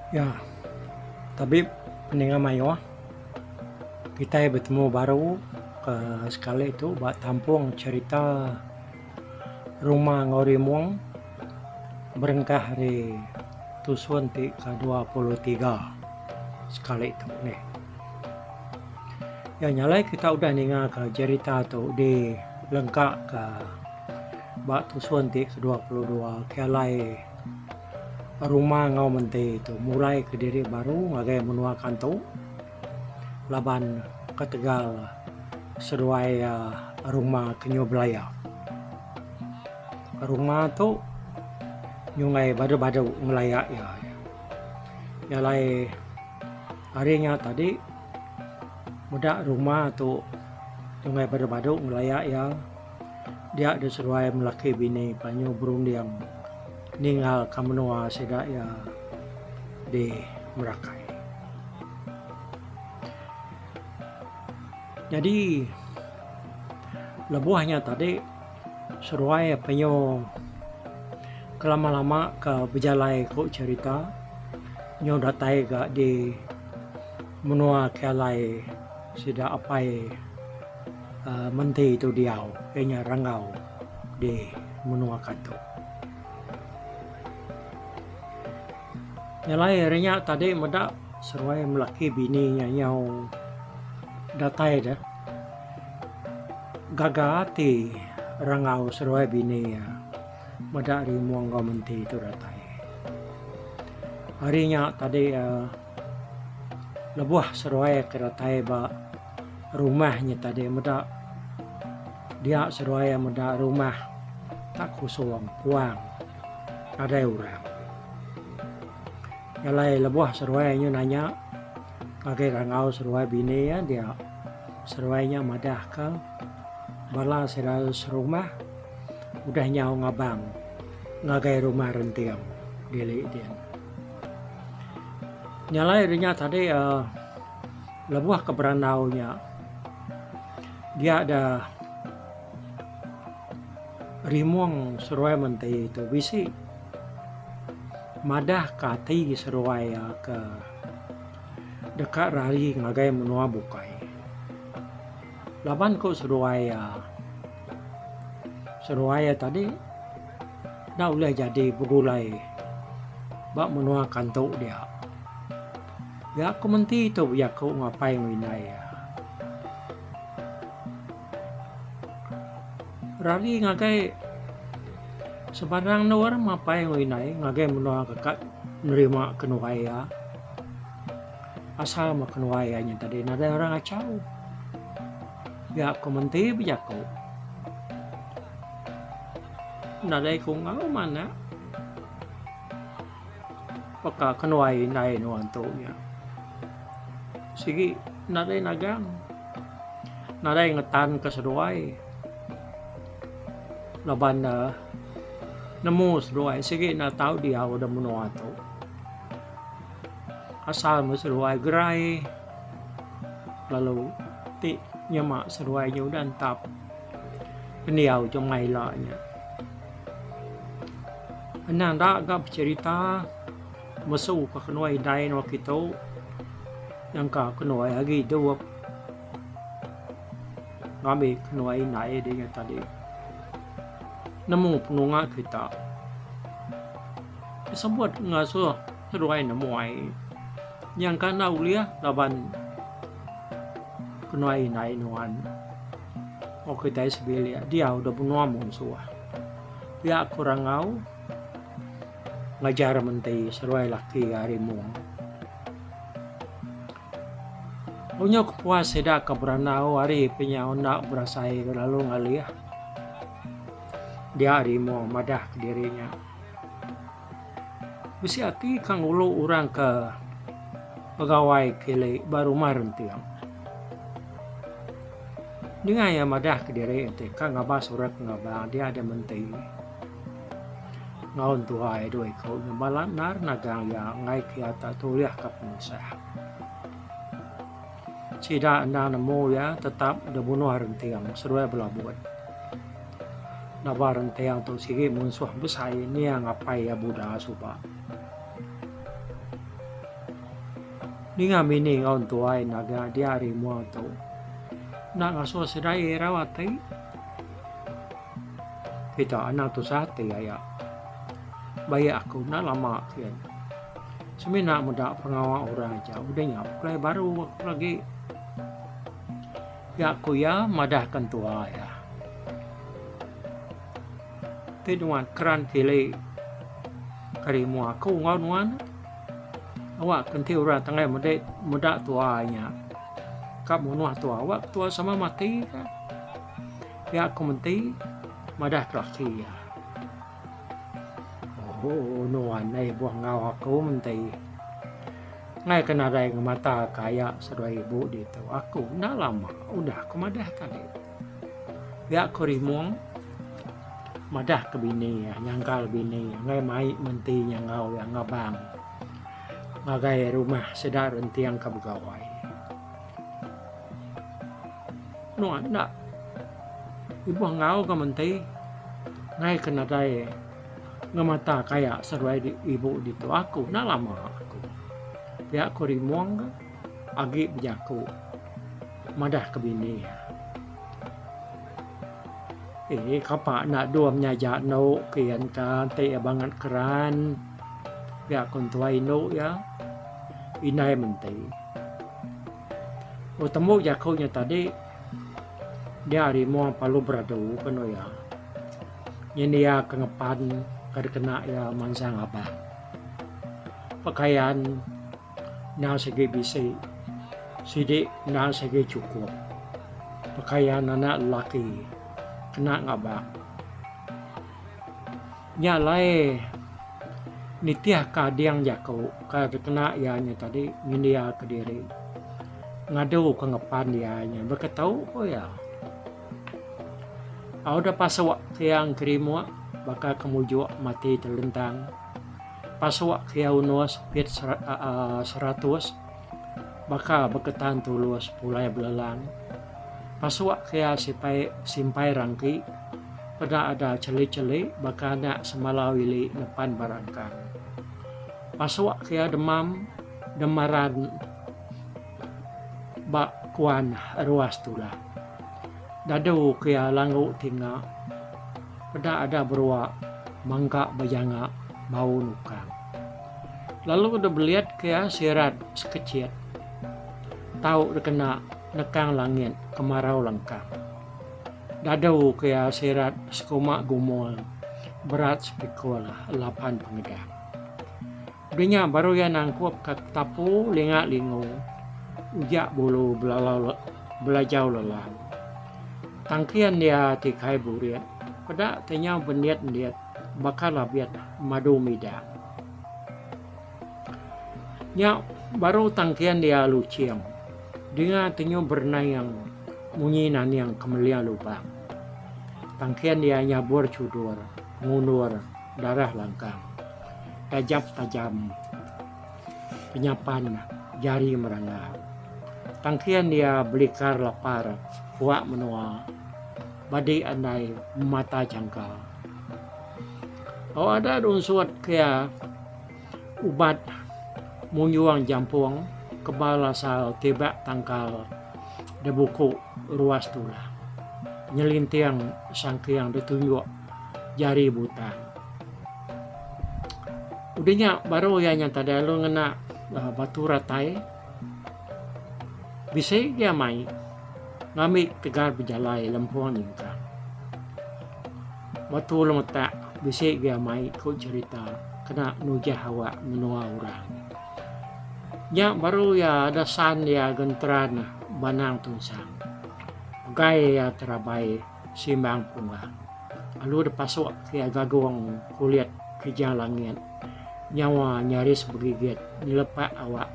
Ya. Tabi peninga mayuh kitai betemu baru ke sekali tu ba tampung cherita Ruma enggau Rimong berengkah ari tusun ti ke 23 sekali tu neh. Ya nya alai kita udah ninga ka jerita tu di lengka ka ba tusun ti ke 22 ke alai Ruma enggau Menti tu mulai kediri baru ngagai menua Kantu laban ketegal seduai Ruma ke nyu belaya. Ruma tu nyunggai badu-badu ngelaya iya. Nya alai ari nya tadi meda ruma tu nyunggai badu-badu ngelaya iya dia deh seduai melaki bini panyu berunding ninggal ka menua sida iya di Merakai. Nyadi lebuh nya tadi seduai penyu ke lama-lama ke bejalai ku cherita nyu datai ga di menua ke alai sida apai uhh menti tu diau iya nya Ranggau di menua Kantu. Nya alai ari nya tadi meda seduai melaki bini nya nyau datai deh gaga ati Ranggau seduai bini iya meda Rimong enggau Menti tu datai. Ari nya tadi uhh lebuh seduai ke datai ba rumah nya tadi meda dia seduai meda rumah tak kusung puang nadai orang. Nya alai lebuh seduai nyu nanya ngagai Rangau seduai bini iya dia seduai nya madahka bala sida serumah udah nyau ngabang ngagai rumah renting dili din. Nya alai rinya tadi uhh lebuh ke berandau nya dia da Rimong seruai menti tu bisi madah ka ati seruai iya ke deka rari ngagai menua bukai. Laban ku seduai iya seduai iya tadi enda ulih jadi begulai ba menua kantu dia. Ga ku menti tu bejaku enggau apai enggau indai iya. Rari ngagai sebarang endur mapai enggau indai ngagai menua ke ka nerima kenuai iya. Asal meh kenuai iya nya tadi nadai orang ngachau. Pia ku menti bejaku. Nadai ku enggau manah. Baka kenuai indai nuan tu nya. Sigi nadai nagang. Nadai ngetan ke seduai. Laban ne nemu seduai sigi enda tau diau da menua tu. Asal meh seduai gerai lalu ti nyema seduai nya udah entap pendiau jemah ila nya. Anang enda ga becerita mesu ka kenuai indai nuan kitu nyangka kenuai agi idup ngambi kenuai indai deh nya tadi. Nemu penunga kita sebut ngasuh seduai nemuai nyangka enda ulih laban kenuai indai nuan. Wang kitai sebilik diau da menua munsuh. Pia ku Rangau ngajar menti seruai laki ari mung. Unyau kepuas sida ke berandau ari pinyau enda berasai lalu ngalih dia ari mung madah kediri nya. Bisi ati ka ngulu orang ke begawai kili ba rumah renting. Ninga iya madah kediri enti ka ngabas orang ke ngabang dia deh menti enggau entuai dua iku nya bala endar nagang iya enggai ke iya tak tulih ka penusah. Sida endang nemu iya tetap deh bunuh renting seduai belabut. Laban renting tu sigi munsuh besai niang apai iya Buda suba. Ninga mini enggau entuai naga dia ari mua tu. Enda ngasuh sida irau ati. Kita anang tusah ati aya. Baik aku enda lama kian. Semina meda pengawa orang aja udah nya pulai baru aku lagi. Pia ku iya madahka entua iya. Ti nuan keran kili kari mua aku enggau nuan. Awak ke enti orang tengah medi meda tua nya ka munuh tua awak tua sama mati ka. Pia ku menti madah ke laki iya. Ooh nuan ai buh enggau aku menti. Ngai ke nadai ngemata ka aya seduai ibu ditu aku enda lama udah ku madah tadi. Pia ku Rimong madah ke bini iya nyangkal bini iya enggai mai menti nya enggau iya ngabang ngagai rumah sida renting ke begawai. Nuan enda ibuh enggau ga menti ngai ke nadai ngemata kaya seduai ibu ditu aku enda lama aku. Pia ku Rimong ga agi bejaku madah ke bini iya. Eii kapa enda dum nya aja endo kian ka enti iya bangat keran pia ku entua indu iya indai menti. Oh tembu jaku nya tadi dia rimong perlu beradu kenu iya. Nyendia ke ngepan ke dikena iya mansang abang. Pakaian enda sigi bisi sidi enda sigi chukup. Pakaian anak lelaki kena ngabang. Nya alai nitih ka ading jaku ka dikena iya nya tadi nyendia kediri ngadu ka ngepan iya nya beketu ku iya. Au da pasuk ke iya engkerimuk baka ke mujuk mati telentang. Pasuk ke iya unus pit aaa seratus baka beketan tulus pulai belelang. Pasuk ke iya sipai simpai rangki. Peda ada cheli-cheli baka anak semalau ili nepan barangkang. Pasuk ke iya demam demaran ba kuan ruas tulang. Dadu ke iya langgu tinga peda ada berua mangka bejanga bau nukang. Lalu deh belit ke iya sirat sekechit tau dikena nekang langit kemarau lengkang. Dadu ke iya sirat sekuma gumul berat sepikul lapan pengedang. Udah nya baru iya nangkup ka tapu linga lingu ujak bulu belalau belajau lelang. Tangkin iya ti kai burit peda ti nyau bendit-endit baka labit madu midang. Nya baru tangkin iya luching dinga ti nyu berenaing. Munyi naning kemelia lubang. Tangkin iya nyabur chudur, ngundur darah langkang. Tajap tajam penyapan jari merangau. Tangkin iya belikar lapar puak menua badi andai mata jangka. Au ada unsut ke iya ubat munjung jampung kebal asal tibak tangkal. Debuku ruas tulang. Nyelinting sangking ditunjuk jari butang. Udah nya baru iya nya tadi lalu ngena batu ratai bisi iya mai ngambi tegal bejalai lempung nyingkang. Batu lemetak bisi iya mai ku cherita kena nujah awak menua orang. Nya baru iya ada san iya genteran banang tunsang. Pegai iya terabai simbang punggang. Lalu dipasuk iya gagung kulit kijang langit nyawa nyaris begigit nyelepak awak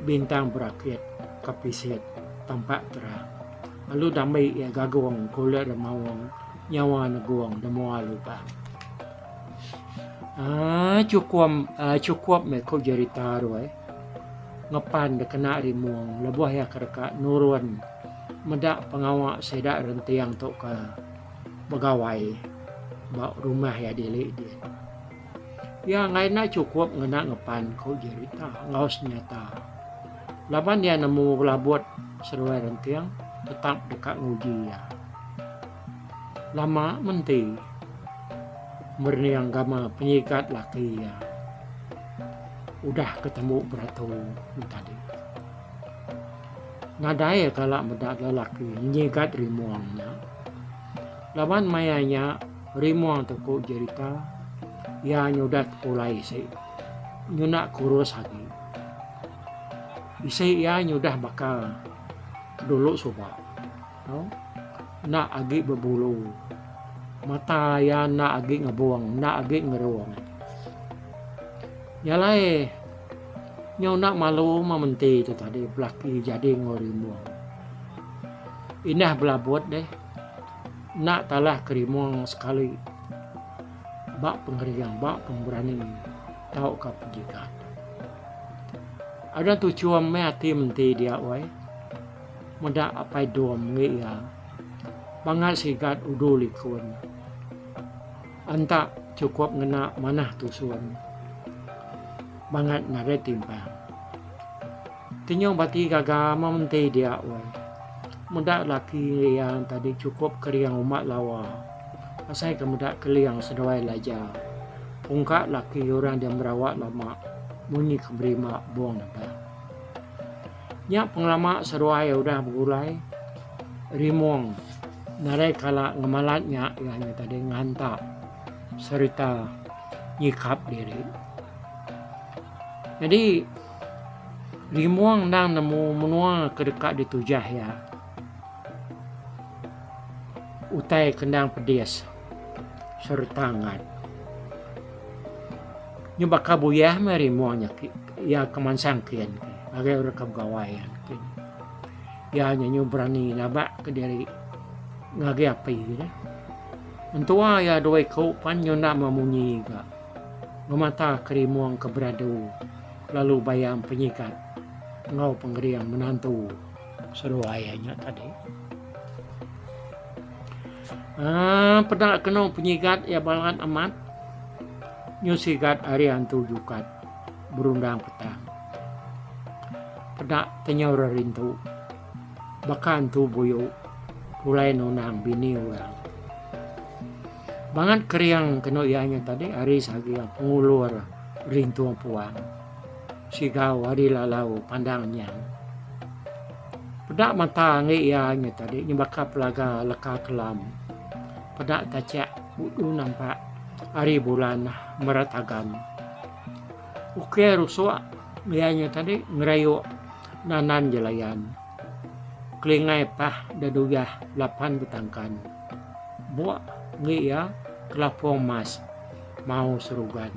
bintang berakit ke pisit tampak terang. Lalu dambi iya gagung kulit remaung nyawa negung demua lubang. Aaa chukum aaa chukup meh ku jerita tu ai. Ngepan da kena rimung lebuh iya ke deka nurun meda pengawa sida renting tu ke begawai ba rumah iya dili din. Iya enggai enda chukup ngena ngepan ku jerita enggau senyata. Laban iya nemu belabut seduai renting tetap deka nguji iya. Lama menti merening gama penyigat laki iya udah ke tembu beratu tadi. Nadai iya kala meda lelaki nyigat rimong nya. Laban maya nya rimong tu ku jerita iya nyudah tepulai isi nyuna kurus agi. Isi iya nyudah baka ke dulu suba. Enda agi bebulu. Mata iya enda agi ngebung, enda agi ngerung. Nya alai nyau enda malu meh menti tu tadi belaki jadi enggau rimung. Indah belabut deh enda talah ke rimung sekali ba pengering ba pemerani tauka penjigat. Ada tuchum meh ati menti dia weh. Meda apai Dom ngi iya. Bangat sigat udu likun. Anta chukup ngena manah tusun. Bangat nadai timpang. Tenyung bati gaga meh menti dia weh. Meda laki ngi iya tadi chukup kering uma lawa. Asai ke meda keling seduai laja. Pungka laki orang dia merawak lama munyi ke berima bung nebang. Nya pengelama seduai udah begulai Rimong nadai kala ngemalat nya iya nya tadi nganta sereta nyikap diri. Nyadi Rimong endang nemu menua ke deka ditujah iya utai ke endang pedis sereta angat. Nya baka buyah meh rimong nya iya ke mansang kin ngagai orang ke begawai kin. Iya nya nyu berani nabak ke diri ngagai api deh. Entua iya dua iku pan nyu enda memunyi ga ngemata ke rimong ke beradu lalu bayam penyigat enggau pengering menantu seduai iya nya tadi. Aaa peda kenu penyigat iya balat amat nyu sigat ari antu jukat berundang petang. Peda tenyau rerintu baka antu buyu pulai nunang bini orang. Bangat kering kenu iya nya tadi ari sagi pengulur rintung puang sigau ari lalau pandang nyang. Peda mata enggi iya nya tadi nyebaka pelaga leka kelam. Peda tachak udu nampak ari bulan meratagan. Ukir rusuk iya nya tadi ngerayuk nanan jelayan. Kelingai pah deduyah lapan betangkan. Buk enggi iya kelapung mas mau serugan.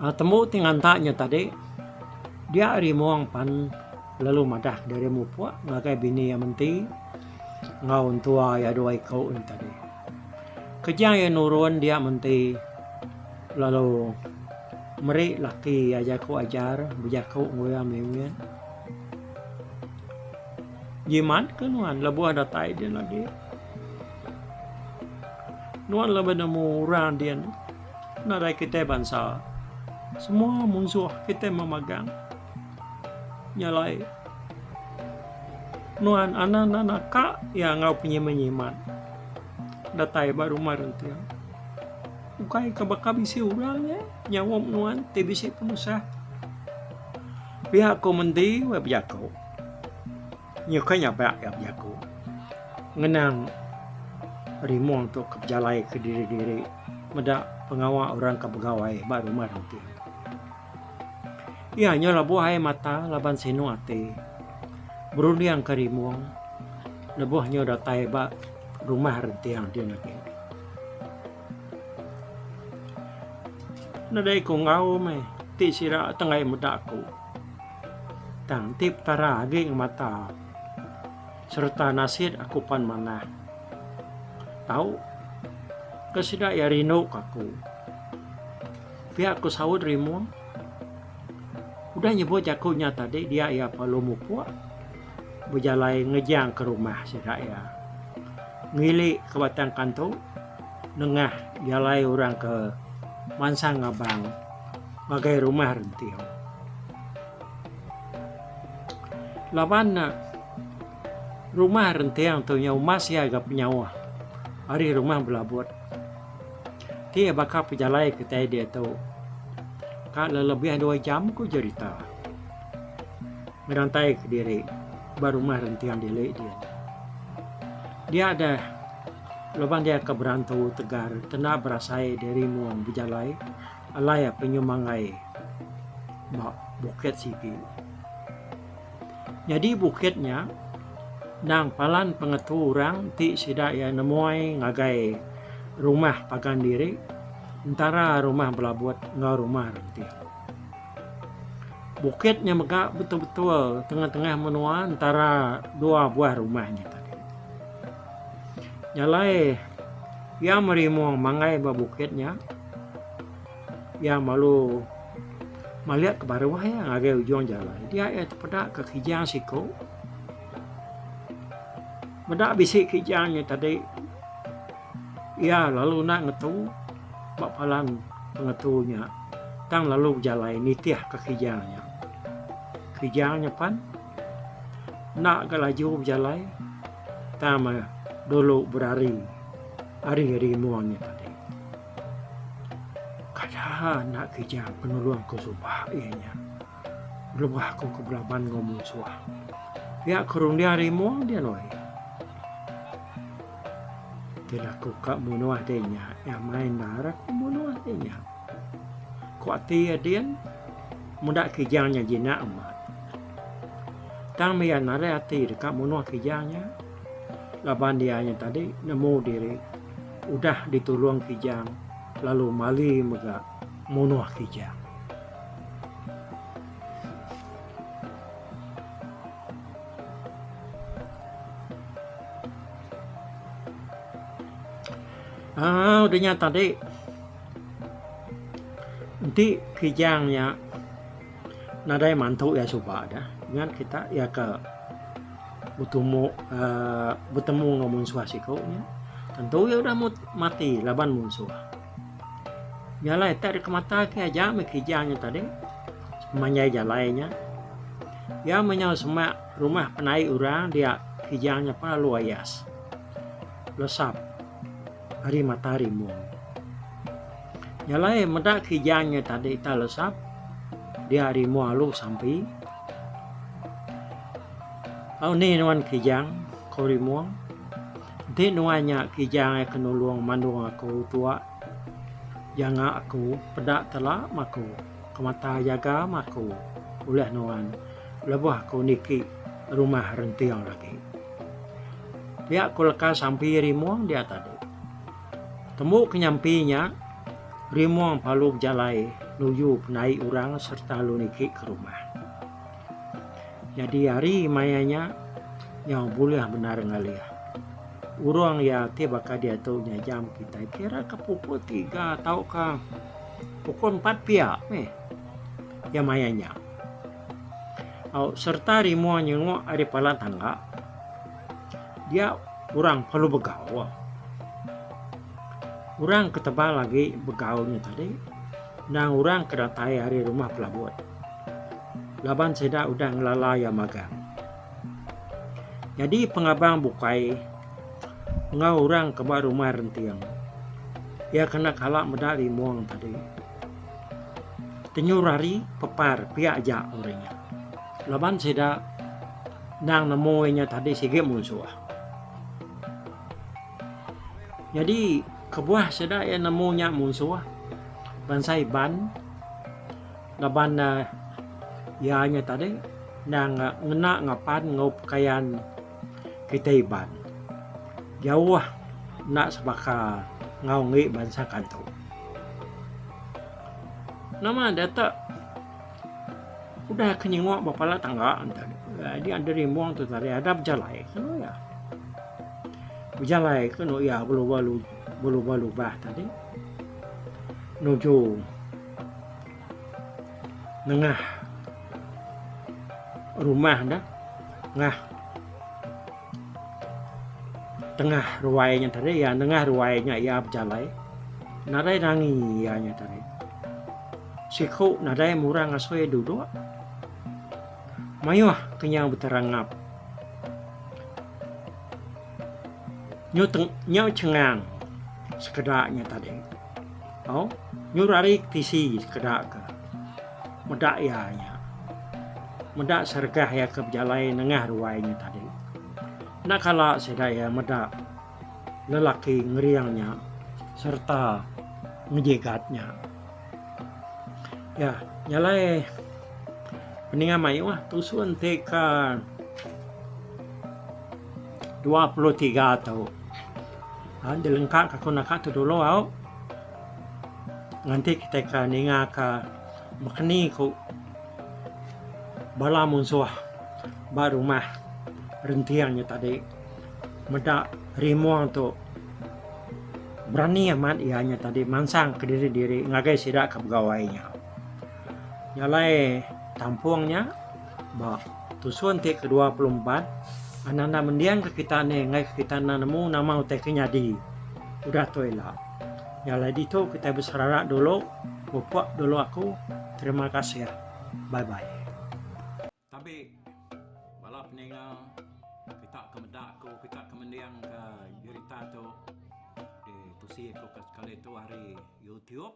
Tembu ti nganta nya tadi dia Rimong pan lalu madah diri mupuk ngagai bini iya menti enggau entua iya dua iku nya tadi. Kejang iya nurun dia menti lalu meri laki iya jaku ajar bejaku enggau iya mimit. Jimat ke nuan lebuh datai din agi. Nuan lebih nemu orang din nadai kitai bansa. Semua munsuh kitai memagang. Nya alai nuan anak anak naka iya enggau penyimat nyimat datai ba rumah renting. Ukai ke baka bisi orang nya nyaup nuan ti bisi penusah. Pia ku menti weh bejaku. Nyukai nyabak iya bejaku. Ngenang rimong tu ke bejalai kediri-diri meda pengawa orang ke begawai ba rumah renti. Iya nyau lebuh ai mata laban sinu ati berunding ke rimong lebuh nyau datai ba rumah renting din agi. Nadai ku enggau meh ti sida tenggai meda aku. Tang enti Petara agi ngemata sereta nasit aku pan manah. Tau ke sida iya rindu ka aku. Pia ku saut Rimong. Udah nyebut jaku nya tadi dia iya perlu mupuk bejalai ngejang ke rumah sida iya. Ngili ke Batang Kantu nengah jalai orang ke mansang ngabang ngagai rumah Renting. Laban rumah renting tu nyau umas iya ga penyauh ari rumah belabut. Ti baka pejalai kitai diatu ka lebih dua jam ku jerita ngerantai kediri ba rumah renting dili din. Dia deh laban dia ke berantu tegar kena berasai diri mung bejalai alai penyumangai ba bukit sigi. Nyadi bukit nya endang palan pengetu orang ti sida iya nemuai ngagai rumah pagan diri entara rumah Belabut enggau rumah Rentih. Bukit nya mega betul-betul tengah-tengah menua entara dua buah rumah nya tadi. Nya alai iya merimung manggai ba bukit nya. Iya malu malik ke baruh iya ngagai ujung jalai. Dia iya tepeda ke kijang siku. Meda bisi kijang nya tadi iya lalu enda ngetu ba palan pengetu nya tang lalu bejalai nitih ke kijang nya. Kijang nya pan enda ga laju bejalai tang meh dulu berari ari rimung nya tadi. Kada enda keja penulung ku suba iya nya. Belubah aku ke belaban enggau munsuh. Pia ku runding rimung dia aloi. Ti aku ka munuh deh nya nyamai endar aku munuh deh nya. Ku ati iya din meda kijang nya jinak amat. Tang mih iya narai ati deka munuh kijang nya laban iya nya tadi nemu diri. Udah ditulung Kijang lalu mali mega munuh Kijang. Aaa udah nya tadi enti Kijang nya nadai mantu iya suba dah ngan kita iya ke betumu uhh betemu enggau munsuh siku nya tentu iya udah mati laban munsuh. Nya alai tak dikemata ke aja meh kijang nya tadi semanjai jalai nya. Iya menyau semak rumah penaik orang dia kijang nya pun lalu ayas lesap ari mata rimung. Nya alai meda kijang nya tadi tak lesap dia rimung lalu sampi. Au ni nuan Kijang, ko Rimong. Enti nuan nya Kijang ai ke nulung mandung aku tuak janga aku peda tela meh aku kemata jaga meh aku ulih nuan lebuh aku niki rumah renting lagi. Pia ko leka sampi Rimong dia tadi. Tembu ke nyampi nya Rimong lalu bejalai nuju penaik orang sereta lalu niki ke rumah. Nyadi hari maya nya nyau bulih bendar ngalih. Urung iya ti baka diatu nya jam kitai kira ke pukul tiga tauka pukul empat pia meh iya maya nya. Au sereta rimuh nyenguk ari pala tangga dia orang perlu begau. Orang ke tebal agi begau nya tadi endang orang ke datai ari rumah pelabut. Laban sida udah ngelala iya magang. Nyadi pengabang bukai enggau orang ke ba rumah renting iya kena kala meda rimong tadi. Tenyur hari pepar pia aja orang nya. Laban sida endang nemu iya nya tadi sigi munsuh. Nyadi kebuah sida iya nemu nya munsuh bansa Iban. Laban ne iya nya tadi endang ngena ngapan enggau pekayan kitai Iban. Jauh enda sebaka enggau enggi bansa kantu. Nama data udah ke nyenguk ba pala tangga dia derimbung tu tadi ada bejalai ke anu iya. Bejalai ke anu iya belubah lubah tadi nuju. Nengah rumah ne nengah tengah ruai nya tadi iya nengah ruai nya iya bejalai nadai nangi iya nya tadi. Siku nadai murang asui duduk. Mayuh ke nyau beterangap. Nyu nyau chengang sekeda nya tadi. Au nyu rari ke tisi sekeda ke meda iya nya. Meda sergah iya ke bejalai nengah ruai nya tadi. Enda kala sida iya meda lelaki ngering nya sereta ngejigat nya. Ya, nya alai peninga mayuh tusun ti ka 23 tu. Ha dilengka ka aku naka tu dulu au. Nganti kitai ka ninga ka bekeni ku bala munsuh ba rumah renting nya tadi meda rimong tu berani amat iya nya tadi mansang kediri-diri ngagai sida ke begawai nya. Nya alai tampung nya ba tusun ti ke 24 anang enda mending ke kita nih enggai ke kita enda nemu nama utai ke nyadi udah tu ila. Nya alai ditu kitai beserara dulu mupuk dulu aku terima kasih bye bye. Tabi bala peninga kita ke meda aku kita ke mending ke jerita tu di tusi aku ke sekali tu ari YouTube.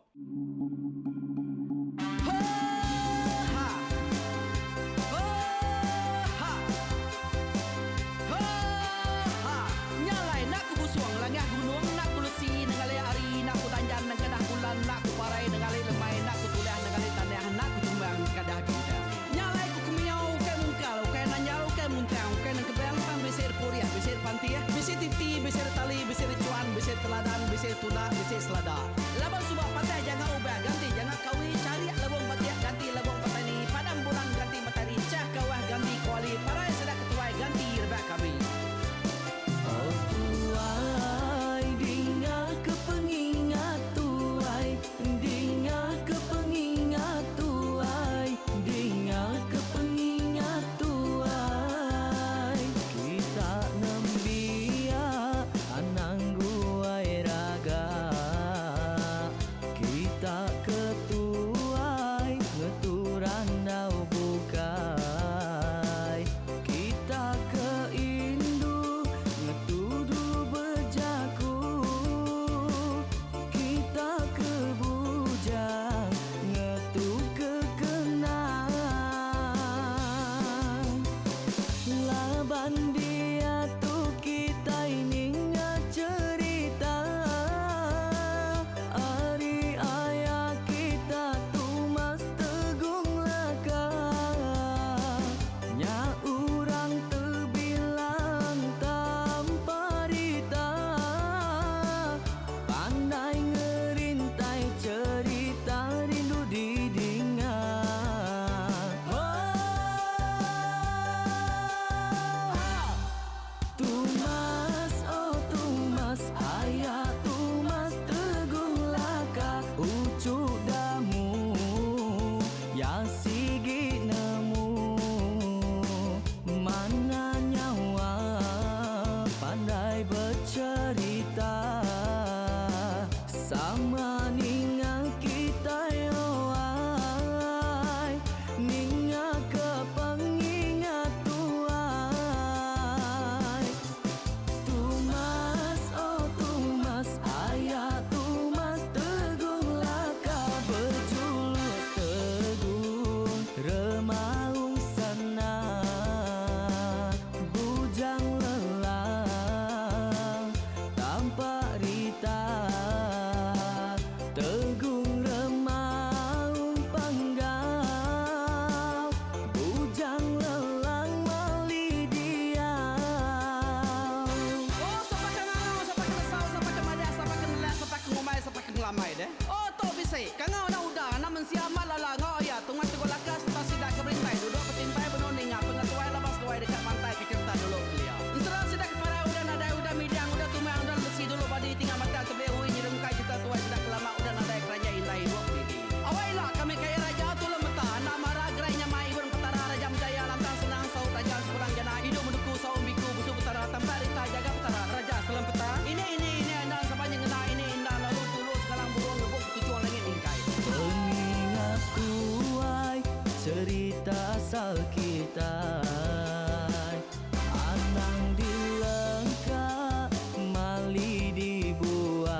Kitai. Anang dilengka mali dibuai.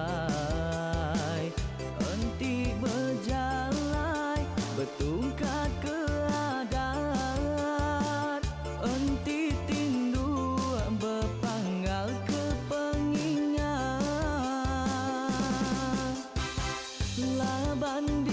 Enti bejalai betungkat ke adat. Enti tinduk bepanggal ke pengingat. Laban.